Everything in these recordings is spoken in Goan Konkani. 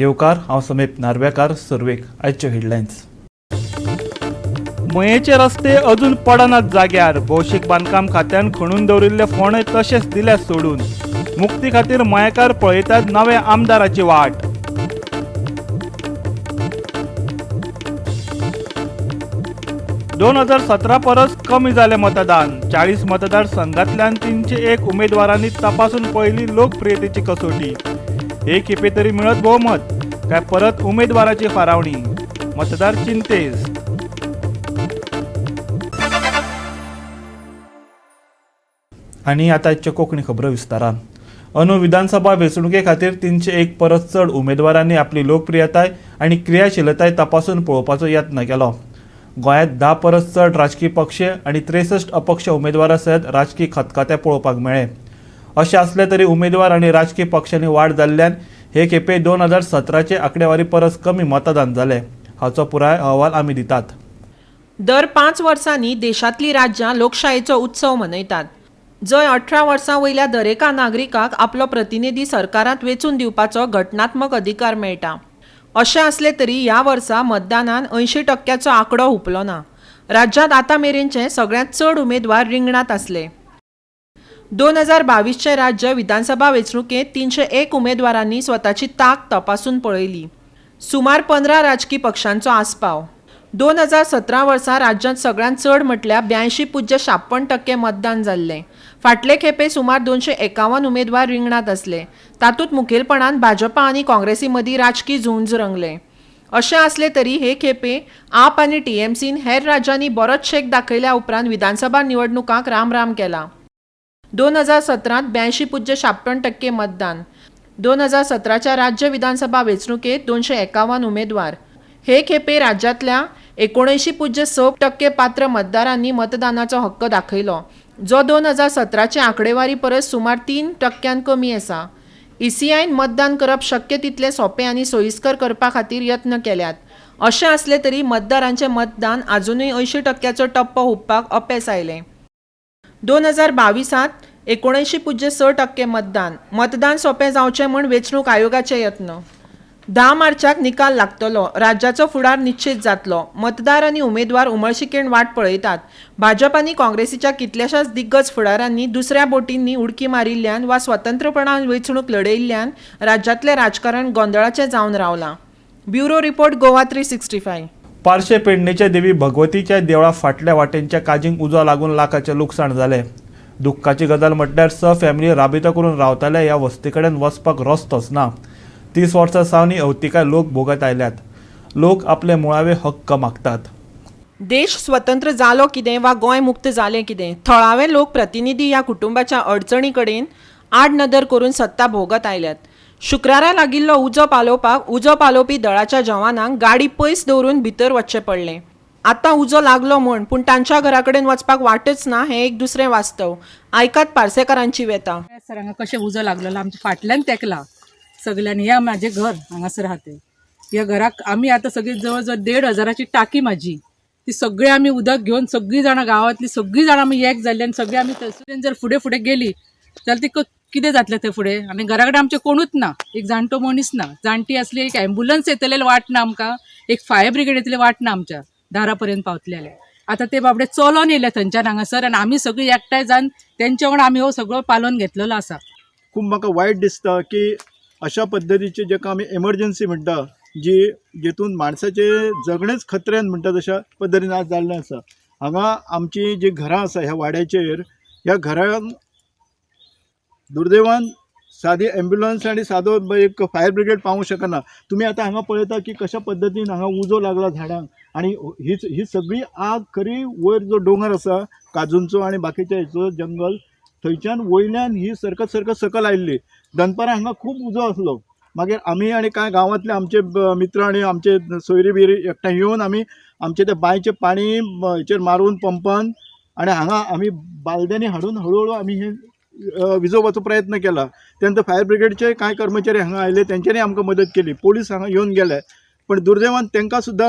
येवकार, हांव समीप नार्वेकार. सुरवेक आयच्यो हेडलायन्स. मयेचे रस्ते अजून पडनात जाग्यार. भौशीक बांदकाम खात्यान खणून दवरिल्ले फोंडे तशेच दिल्यात सोडून. मुक्ती खातीर मयेकार पळयतात नव्या आमदाराची वाट. 2017 परस कमी जालें मतदान. 40 मतदारसंघांतल्यान 301 उमेदवारांनी तपासून पळयली लोकप्रियतेची कसोटी. हे खेपे तरी मेळत भोवमत काय परत उमेदवाराची फारावणी? मतदार चिंतेस्त. आनी आतां आयच्यो कोंकणी खबरो विस्तारान. अंदू विधानसभा वेंचणुके खातीर 301 परस चड उमेदवारांनी आपली लोकप्रियताय आनी क्रियाशीलताय तपासून पळोवपाचो यत्न केलो. गोंयांत 10 परस चड राजकी पक्ष आनी 63 अपक्ष उमेदवारां सयत राजकी खतखते पळोवपाक मेळ्ळे. अशें आसलें तरी उमेदवार आनी राजकी पक्षांनी वाड जाल्ल्यान हे खेपे 2017चे आंकडेवारी परस कमी मतदान जालें. हाचो पुराय अहवाल आमी दितात. दर 5 वर्सांनी देशांतलीं राज्यां लोकशायेचो उत्सव मनयतात, जंय 18 वर्सां वयल्या दरेका नागरिकाक आपलो प्रतिनिधी सरकारांत वेंचून दिवपाचो घटनात्मक अधिकार मेळटा. अशें आसलें तरी ह्या वर्सा मतदानान 80% आंकडो हुपलो ना. राज्यांत आतां मेरेनचे सगळ्यांत चड उमेदवार रिंगणांत आसले. 2022चे राज्य विधानसभा वेंचणुकेंत 301 उमेदवारांनी स्वताची तांक तपासून पळयली. सुमार 15 राजकी पक्षांचो आस्पाव. 2017 वर्सा राज्यांत सगळ्यांत चड म्हटल्यार 82.56% मतदान जाल्लें. फाटले खेपे सुमार 251 उमेदवार रिंगणांत आसले. तातूंत मुखेलपणान भाजपा आनी काँग्रेसी मदीं राजकी झुंज रंगलें. अशें आसलें तरी हे खेपे आप आनी टीएमसीन हेर राज्यांनी बरोच शेक दाखयल्या उपरांत विधानसभा निवडणुकांक रामराम केला. 2017 82.56% मतदान. 2017च्या राज्य विधानसभा वेंचणुकेंत 251 उमेदवार. हे खेपे राज्यांतल्या 79.6% पात्र मतदारांनी मतदानाचो हक्क दाखयलो, जो 2017चे आंकडेवारी परस सुमार 3% कमी आसा. ईसीआयन मतदान करप शक्य तितलें सोंपें आनी सोयीस्कर करपा खातीर यत्न केल्यात. अशें आसलें तरी मतदारांचें मतदान आजुनूय 80% टप्पो हुपपाक अपेस आयलें. 2022 79.6% मतदान. मतदान सोंपें जावचें म्हूण वेंचणूक आयोगाचे यत्न. 10 मार्चाक निकाल लागतलो. राज्याचो फुडार निश्चीत जातलो. मतदार आनी उमेदवार उमळशिकेन वाट पळयतात. भाजप आनी काँग्रेसीच्या कितल्याशाच दिग्गज फुडारांनी दुसऱ्या बोटींनी उडकी मारिल्ल्यान वा स्वतंत्रपणान वेंचणूक लढयिल्ल्यान राज्यांतलें राजकारण गोंदळाचें जावन रावलां. Bureau report, Goa 365. पार्शे पेडणेच्या देवी भगवतीच्या देवळा फाटल्या वाटेनच्या काजींक उजो लागून लाखाचें लुकसाण जालें. दुख्खाची गजाल म्हटल्यार स फॅमिली राबितो करून रावताले ह्या वस्ती कडेन वचपाक रस्तोच ना. 30 वर्सां सावन ही अवतिकाय लोक भोगत आयल्यात. लोक आपले मुळावे हक्क मागतात. देश स्वतंत्र जालो कितें वा गोंय मुक्त जालें कितें, थळावे लोक प्रतिनिधी ह्या कुटुंबाच्या अडचणी कडेन आड नदर करून सत्ता भोगत आयल्यात. शुक्रारा लागिल्लो उजो पालोवपाक उजो पालोवपी दळाच्या जवानांक गाडी पयस दवरून भितर वचचें पडलें. आतां उजो लागलो म्हूण, पूण तांच्या घरा कडेन वचपाक वाटच ना हें एक दुसरें वास्तव. आयकात पार्सेकारांची व्यथा. सर, हांगा कशें उजो लागलेलो आमच्या फाटल्यान तेकला सगल्यांनी. ह्या म्हाजें घर हांगासर आहा तें. ह्या घराक आमी आतां सगळीं जवळ जवळ 1500ची टाकी म्हाजी, ती सगळी आमी उदक घेवन सगळीं जाणां, गांवांतली सगळीं जाणां आमी एक जाल्ली आनी सगळीं आमी थंयसर जर फुडें फुडें गेली जाल्यार ती कितें जातलें थंय फुडें. आनी घरा कडेन आमचें कोणूच ना, एक जाणटो मनीस ना, जाणटी आसली, एक एम्बुलन्स येतले वाट ना आमकां, एक फायर ब्रिगेड येतली वाट ना आमच्या दारा पर्यंत पावतले जाल्यार. आतां ते बाबडे चलोन येयले थंयच्यान हांगासर आनी आमी सगळीं एकठांय जावन तेंच्या वांगडा आमी हो सगळो पालोवन घेतलेलो आसा. खूब म्हाका वायट दिसता की अशा पद्दतीचे जेका आमी एमर्जन्सी म्हणटा, जी जितून माणसाचे जगणेच खतऱ्यान म्हणटा तशा पद्दतीन आज जाल्लें आसा. हांगा आमची जी घरां आसा ह्या वाड्याचेर, ह्या घरांक दुर्दैवान सादी एम्ब्युलन्स आनी सादो एक फायर ब्रिगेड पावूंक शकना. तुमी आतां हांगा पळयता की कशा पद्दतीन हांगा उजो लागला झाडांक आनी ही सगळी आग खरी वयर जो दोंगर आसा काजूंचो आनी बाकीच्या हेचो जंगल, थंयच्यान वयल्यान ही सरकत सरकत सकयल आयिल्ली. दनपारां हांगा खूब उजो आसलो. मागीर आमी आनी कांय गांवांतले आमचे मित्र आनी आमचे सोयरी बियरी एकठांय येवन आमी आमचे ते बांयचें पाणी हेचेर मारून पंपान आनी हांगा आमी बालद्यांनी हाडून हळुहळू आमी हे विजोवपाचो प्रयत्न केला. त्यानंतर फायर ब्रिगेडचे कांय कर्मचारी हांगा आयले, तेंच्यांनी आमकां मदत केली. पोलीस हांगा येवन गेले, पण दुर्दैवान तांकां सुद्दां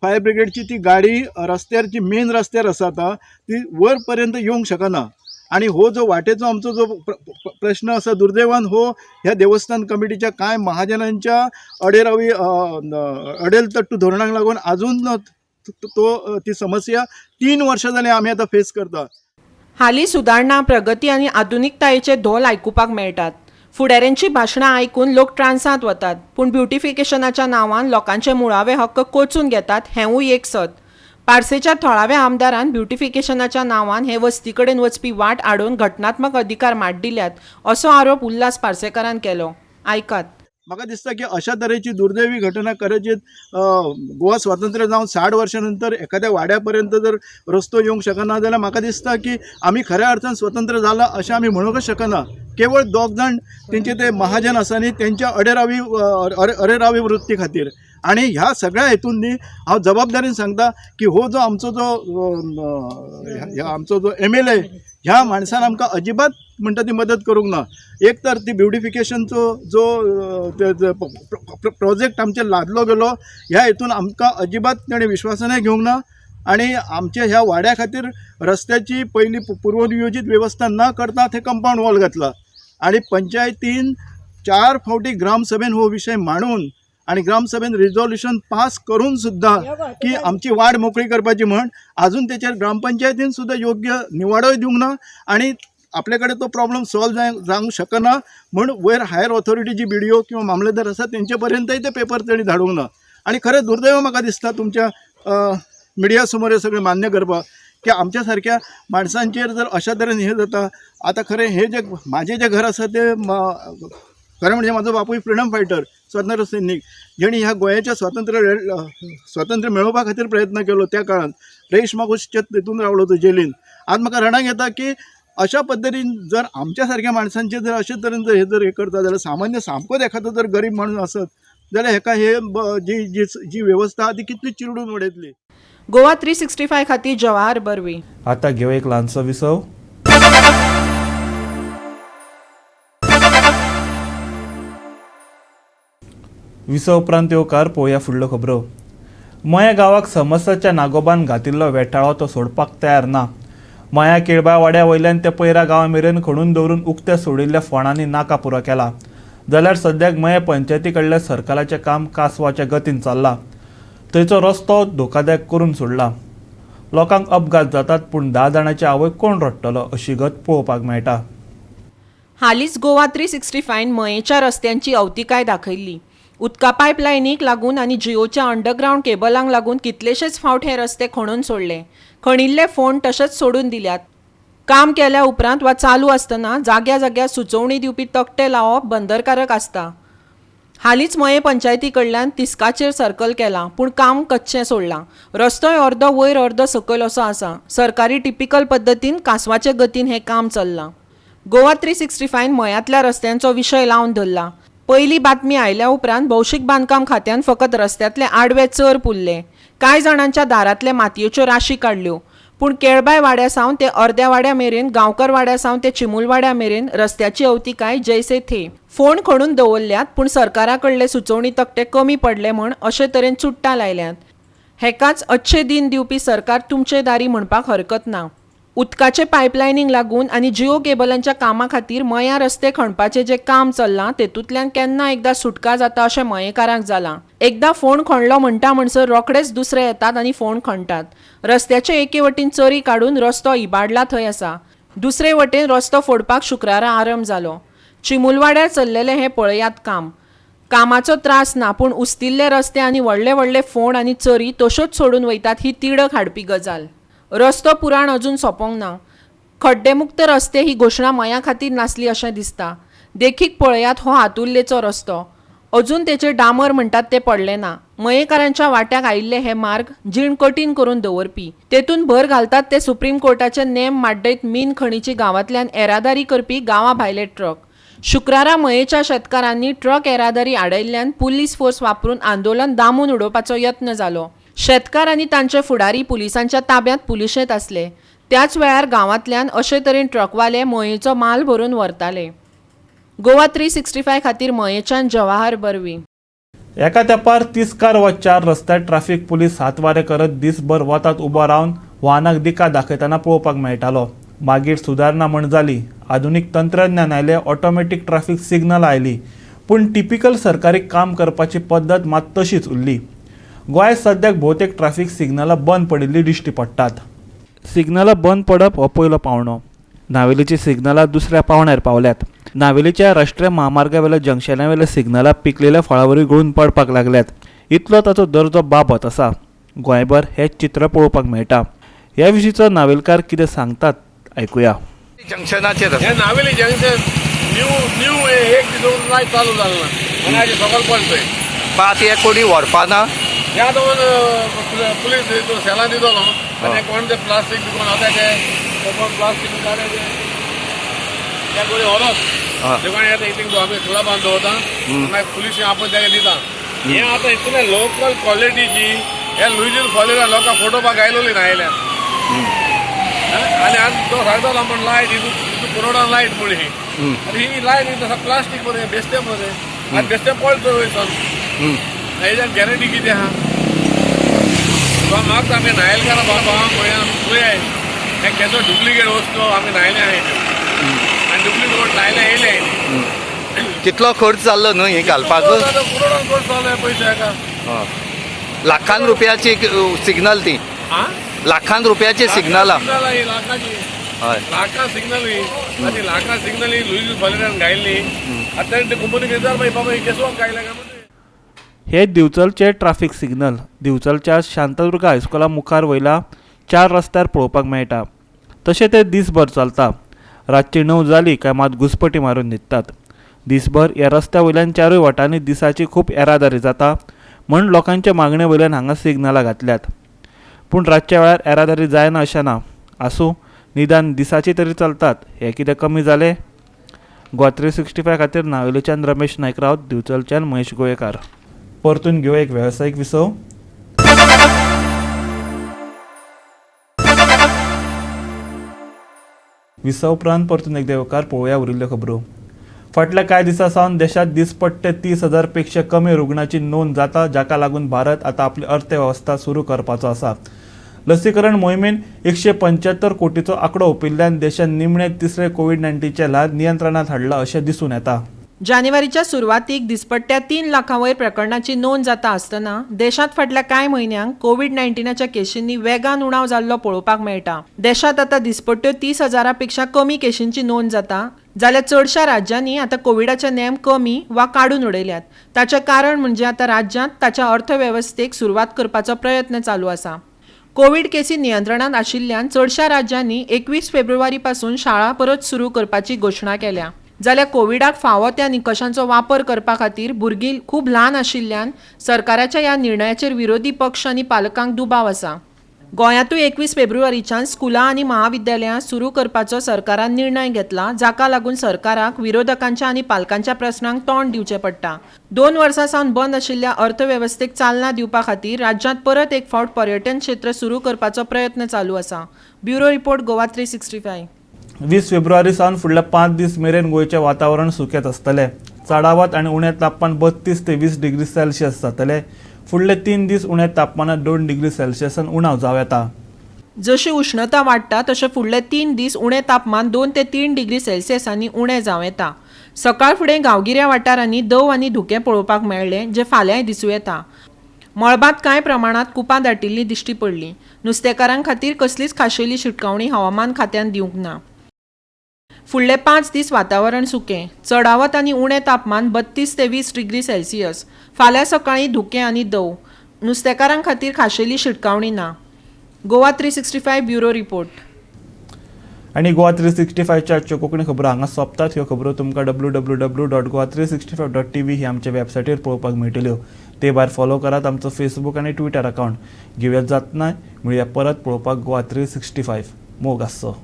फायर ब्रिगेडची ती गाडी रस्त्यार, जी मेन रस्त्यार आसा आतां, ती वयर पर्यंत येवंक शकना. आनी हो जो वाटेचो आमचो जो प्रश्न आसा, दुर्दैवान हो ह्या देवस्थान कमिटीच्या कांय महाजनांच्या अडेरावी अडेल तट्टू धोरणाक लागून आजून तो ती समस्या 3 वर्सां जालीं आमी आतां फेस करता. हालीं सुदारणा, प्रगती आनी आधुनिकतायेचे धोल आयकुपाक मेळटात. फुडाऱ्यांची भाशणां आयकून लोक ट्रान्सांत वतात, पूण ब्युटिफिकेशनाच्या नांवान लोकांचे मुळावे हक्क कोचून घेतात हेंवूय एक सत. पार्सेच्या थळाव्या आमदारान ब्युटिफिकेशनाच्या नांवान हे वस्ती कडेन वचपी वाट आडोवन घटनात्मक अधिकार माड्डिल्यात असो आरोप उल्हास पार्सेकारान केलो. आयकात. म्हाका दिसता की अशा तरेची दुर्दैवी घटना कदाचित गोवा स्वातंत्र्य जावन 60 वर्सां नंतर एखाद्या वाड्या पर्यंत जर रस्तो येवंक शकना जाल्यार म्हाका दिसता की आमी खऱ्या अर्थान स्वतंत्र जाला अशें आमी म्हणूंकच शकना. केवळ 2 जाण तेंचे ते महाजन आसा न्ही तेंच्या अडेरावी वृत्ती खातीर. आनी ह्या सगळ्या हेतून न्ही हांव जबाबदारीन सांगता की हो जो आमचो जो आमचो जो MLA ह्या माणसान आमकां अजिबात म्हणटा ती मदत करूंक ना. एक तर ती ब्युटिफिकेशनचो जो प्रोजेक्ट आमचेर लादलो गेलो ह्या हेतून आमकां अजिबात ताणें विश्वासनय घेवंक ना आनी आमच्या ह्या वाड्या खातीर रस्त्याची पयली पूर्वनियोजीत वेवस्था न करता थंय कंपावंड वॉल घातला आनी पंचायतीन 4 फावटी ग्रामसभेन हो विशय मांडून आनी ग्रामसभेन रिजोल्युशन पास करून सुद्दां की आमची वाड मोकळी करपाची म्हण आजून तेचेर ग्रामपंचायतीन सुद्दां योग्य निवाडोय दिवंक ना आनी आपले कडेन तो प्रॉब्लम सॉल्व जावंक शकना म्हण वयर हायर ऑथॉरिटी जी BDO किंवा मामलेदार आसा तेंचे पर्यंतय ते पेपर तेणी धाडूंक ना. आनी खरें दुर्दैव म्हाका दिसता तुमच्या मिडिया समोर हे सगळें मान्य करपाक की आमच्या सारक्या माणसांचेर जर अशा तरेन हें जाता. आतां खरें हें जें म्हाजें जें घर आसा तें खरें म्हणजे म्हाजो बापूय फ्रिडम फायटर, स्वातंत्र्य सैनीक, जेणी ह्या गोंयाच्या स्वातंत्र्य मेळोवपा खातीर प्रयत्न केलो त्या काळांत रेश मागूशच्या तितून रावलो तो जेलीन. आज म्हाका रणाक येता की अशा पद्दतीन जर आमच्या सारक्या माणसांचेर जर अशे तरेन जर हे जर हे करता जाल्यार सामान्य सामकोच एखादो जर गरीब माणूस आसत जाल्यार हेका हे जी जी जी वेवस्था आहा ती कितली चिरडून उडयतली. गोवा 365 खातीर जवाहर बर्वी. आतां घेवया एक ल्हानसो विसव. विसव उपरांत येवकार पळोवया फुडल्यो खबरो. मया गांवाक समस्याच्या नागोबान घातिल्लो वेटाळो तो सोडपाक तयार ना. मया केळबा वाड्या वयल्यान ते पैरा गांवा मेरेन खणून दवरून उक्त्या सोडिल्ल्या फोंडांनी नाका पुरो केला. जाल्यार सद्याक मया पंचायती कडल्या सरकाराचें काम कासवाच्या गतीन चल्लां. थंयचो रस्तो धोकादायक करून सोडला. लोकांक अपघात जातात पूण 10 जाणांची आवय कोण रडटलो अशी गत पळोवपाक मेळटा. हालींच गोवा 365 मयेच्या रस्त्यांची अवतिकाय दाखयल्ली. उदका पायपलायनीक लागून आनी जिओच्या अंडरग्रावंड केबलांक लागून कितलेशेच फावट हे रस्ते खणून सोडले. खणिल्ले फोंड तशेंच सोडून दिल्यात. काम केल्या उपरांत वा चालू आसतना जाग्या जाग्यार सुचोवणी दिवपी तकटे लावप बंदरकारक आसता. हालींच मये पंचायती कडल्यान तिस्काचेर सर्कल केलां, पूण काम कच्चें सोडलां. रस्तोय अर्दो वयर अर्दो सकयल असो आसा. सरकारी टिपिकल पद्दतीन कासवाचे गतीन हें काम चल्लां. गोवा 365 मयांतल्या रस्त्यांचो विशय लावन धरला. पयली बातमी आयल्या उपरांत भौशीक बांदकाम खात्यान फकत रस्त्यांतले आडवे चर पुरले. कांय जाणांच्या दारांतले मातयेच्यो राशी काडल्यो, पूण केळबाय वाड्या सावन ते अर्द्या वाड्या मेरेन, गांवकर वाड्या सावन ते चिमुलवाड्या मेरेन रस्त्याची अवतिकाय जैसे थे. फोंड खणून दवरल्यात, पूण सरकारा कडले सुचोवणी तकटे कमी पडले म्हण अशे तरेन चुट्टां लायल्यात. हेकाच अच्छे दिन दिवपी सरकार तुमचे दारी म्हणपाक हरकत ना. उदकाचे पायपलायनींक लागून आनी जिओ केबलांच्या कामा खातीर मया रस्ते खणपाचें जें काम चल्लां तेतूंतल्यान केन्ना एकदां सुटका जाता अशें मयेकारांक जालां. एकदां फोंड खणलो म्हणटा म्हणसर रोखडेच दुसरे येतात आनी फोंड खणटात. रस्त्याचे एके वटेन चरी काडून रस्तो इबाडला थंय आसा, दुसरे वटेन रस्तो फोडपाक शुक्रारा आरंभ जालो. चिमुलवाड्यार चल्लेलें हें पळयात काम. कामाचो त्रास ना, पूण उस्तिल्ले रस्ते आनी व्हडले व्हडले फोंड आनी चरी तश्योच सोडून वयतात ही तिडक हाडपी गजाल. रस्तो पुराण अजून सोंपोंक ना. खड्डेमुक्त रस्ते ही घोशणा मया खातीर नासली अशें दिसता. देखीक पळयात हो हातुर्लेचो रस्तो, अजून तेचेर डांबर म्हणटात ते पडले ना. मयेकारांच्या वाट्याक आयिल्ले हे मार्ग जीण कठीण करून दवरपी. तेतून भर घालतात ते सुप्रीम कोर्टाचे नेम माड्डयत मीन खणीची गांवांतल्यान येरादारी करपी गांवा भायले ट्रक. शुक्रारा मयेच्या शेतकारांनी ट्रक येरादारी आडयल्ल्यान पुलीस फोर्स वापरून आंदोलन दामून उडोवपाचो यत्न जालो. शेतकार आनी तांचे फुडारी पुलिसांच्या ताब्यांत पुलिशेंत आसले. त्याच वेळार गांवांतल्यान अशे तरेन ट्रकवाले मयेचो माल भरून व्हरताले. गोवा 365 खातीर मयेच्यान जवाहर बर्वी. एका तेंपार 30 वा 4 रस्त्यार ट्राफीक पुलीस हातवारे करत दिसभर वतात उबो रावन वाहनाक दिका दाखयतना पळोवपाक मेळटालो. मागीर सुदारणा म्हण जाली, आधुनीक तंत्रज्ञान आयलें, ऑटोमॅटीक ट्राफीक सिग्नल आयली, पूण टिपिकल सरकारी काम करपाची पद्दत मात तशीच उरली. गोंयांत सद्याक भोवतेक ट्राफीक सिग्नलां बंद पडिल्लीं दिश्टी पडटात. सिग्नलां बंद पडप हो पयलो पावंडो. नावेलीची सिग्नलां दुसऱ्या पावंड्यार पावल्यात. नावेलीच्या राष्ट्रीय म्हामार्गावेल्या जंक्शनावेल्या सिग्नलां पिकलेल्या फळावरी गळून पडपाक लागल्यात. इतलो ताचो दर्जो बाबत आसा. गोंयभर हें चित्र पळोवपाक मेळटा. ह्या विशींचो नावेलकार कितें सांगतात आयकुया. जंक्शनाचेर हे नावेली जंक्शन न्यू न्यू एक दीस लायट चालू जालें ना आनी आयज सगळें पडटय. पण आतां हे कोणी व्हरपाना. हे आतां पुलीस सेलां दितलो आनी कोण ते प्लास्टीक बिकोन आतां ते कोण प्लास्टीक ते कोणी व्हरोत दुकान येता इतली आमी क्लबान दवरता मागीर पुलीस आपण ताका दिता. हे आतां इतले लोकल क्वॉलिटीची हे लुईजीन फॉलेरा लोकांक फोटो पाक आयलोली ना आयल्या आनी आतां तो सांगतालो म्हण लायट हितू करोडान लायट म्हळी ही आनी ही लायट तसो प्लास्टीक मरे बेस्टे मरे आनी बेस्टे पडलो वयसान हेज्यान गॅरंटी कितें आहा. मागता आमी नायलकारां बाबा पळय हे केसो डुप्लिकेट वस्तू आमी न्हायले आहाय त्यो आनी डुप्लिकेट लायले येयले. कितलो खर्च जाल्लो न्हू ही घालपाक? करोडान खर्च जालो पयशे हेका. लाखान रुपयाची सिग्नल ती. लाखान रुपयाची सिग्नलां. लाखाची लाखां सिग्नल ही आनी लाखां सिग्नल ही लुईज फॉलेरान घायल्ली आतां ते कंपनी विचार बाबा ही केसो घायल्या काय. हे दिवचलचे ट्राफीक सिग्नल दिवचलच्या शांतादुर्गा हायस्कुला मुखार वयल्या 4 रस्त्यार पळोवपाक मेळटा. तशें ते दीसभर चलता. रातची 9 जाली काय मात घुसपटी मारून न्हिदतात. दीसभर ह्या रस्त्या वयल्यान 4 वाटांनी दिसाची खूब येरादारी जाता म्हूण लोकांचे मागणे वयल्यान हांगा सिग्नलां घातल्यात. पूण रातच्या वेळार येरादारी जायना अशें ना. आसूं, निदान दिसाची तरी चलतात. हें कितें कमी जालें? गोवा 365 खातीर नावेलीच्यान रमेश नायक रावत, दिवचलच्यान महेश गोवेकार. परतून घेवया एक वेवसायीक विसव. विसव उपरांत परतून एकदा येवकार पळोवया उरिल्ल्यो खबरो. फाटल्या कांय दिसां सावन देशांत दिसपट्टे 30,000 पेक्षा कमी रुग्णाची नोंद जाता, जाका लागून भारत आतां आपली अर्थवेवस्था सुरू करपाचो आसा. लसीकरण मोहिमेन 175 कोटीचो आंकडो ओंपिल्ल्यान देशान निमणे तिसरे कोवीड-19चें ल्हार नियंत्रणांत हाडलां अशें दिसून येता. जानेवारीच्या सुरवातीक दिसपट्ट्या 3 लाखां वयर प्रकरणाची नोंद जाता आसतना देशांत फाटल्या कांय म्हयन्यांक कोवीड-19च्या केशींनी वेगान उणाव जाल्लो पळोवपाक मेळटा. देशांत आतां दिसपट्ट्यो 30,000 पेक्षा कमी केशींची नोंद जाता, जाल्यार चडश्या राज्यांनी आतां कोविडाचे नेम कमी वा काडून उडयल्यात. ताचें कारण म्हणजे आतां राज्यांत ताच्या अर्थवेवस्थेक सुरवात करपाचो प्रयत्न चालू आसा. कोवीड केसी नियंत्रणांत आशिल्ल्यान चडश्या राज्यांनी 21 फेब्रुवारी पासून शाळा परत सुरू करपाची घोशणा केल्या. जाल्यार कोविडाक फावो त्या निकशांचो वापर करपा खातीर भुरगीं खूब ल्हान आशिल्ल्यान सरकाराच्या ह्या निर्णयाचेर विरोधी पक्ष आनी पालकांक दुबाव आसा. गोंयांतूय 21 फेब्रुवारीच्यान स्कुलां आनी महाविद्यालयां सुरू करपाचो सरकारान निर्णय घेतला, जाका लागून सरकाराक विरोधकांच्या आनी पालकांच्या प्रस्नांक तोंड दिवचें पडटा. 2 वर्सां सावन बंद आशिल्ल्या अर्थवेवस्थेक चालना दिवपा खातीर राज्यांत परत एक फावट पर्यटन क्षेत्र सुरू करपाचो प्रयत्न चालू आसा. Bureau report, Goa 365. 20 फेब्रुवारी सावन फुडल्या 5 दीस मेरेन गोंयचें वातावरण सुकेंच आसतलें. चडावत आनी उणें तापमान 32 ते 20 डिग्री सेल्सियस जातलें. फुडले 3 दीस उणें तापमानात 2 डिग्री सेल्सियसान उणाव जावं येता. जशी उष्णता वाडटा तशें फुडले 3 दीस उणें तापमान 2 ते 3 डिग्री सेल्सियसांनी उणें जावं येता. सकाळ फुडें गांवगिऱ्या वाठारांनी दंव आनी धुकें पळोवपाक मेळ्ळें, जें फाल्यांय दिसूं येता. मळबांत कांय प्रमाणांत कुपां दाटिल्लीं दिश्टी पडलीं. नुस्तेकारां खातीर कसलीच खाशेली शिटकावणी हवामान खात्यान दिवंक ना. फुडले 5 दीस वातावरण सुकें, चडावत आनी उणें तापमान 32 ते 20 डिग्री सेल्सियस. फाल्यां सकाळीं धुकें आनी दंव. नुस्तेकारां खातीर खाशेली शिटकावणी ना. Goa 365 bureau report. आनी गोवा 365च्या आजच्यो कोंकणी खबरो हांगा सोंपतात. ह्यो खबरो तुमकां www.goa365.tv ही आमच्या वेबसायटीर पळोवपाक मेळटल्यो. ते भायर फॉलो करात आमचो फेसबूक आनी ट्विटर अकावंट. घेवया जातना मेळया परत पळोवपाक गोवा 365. मोग आसचो.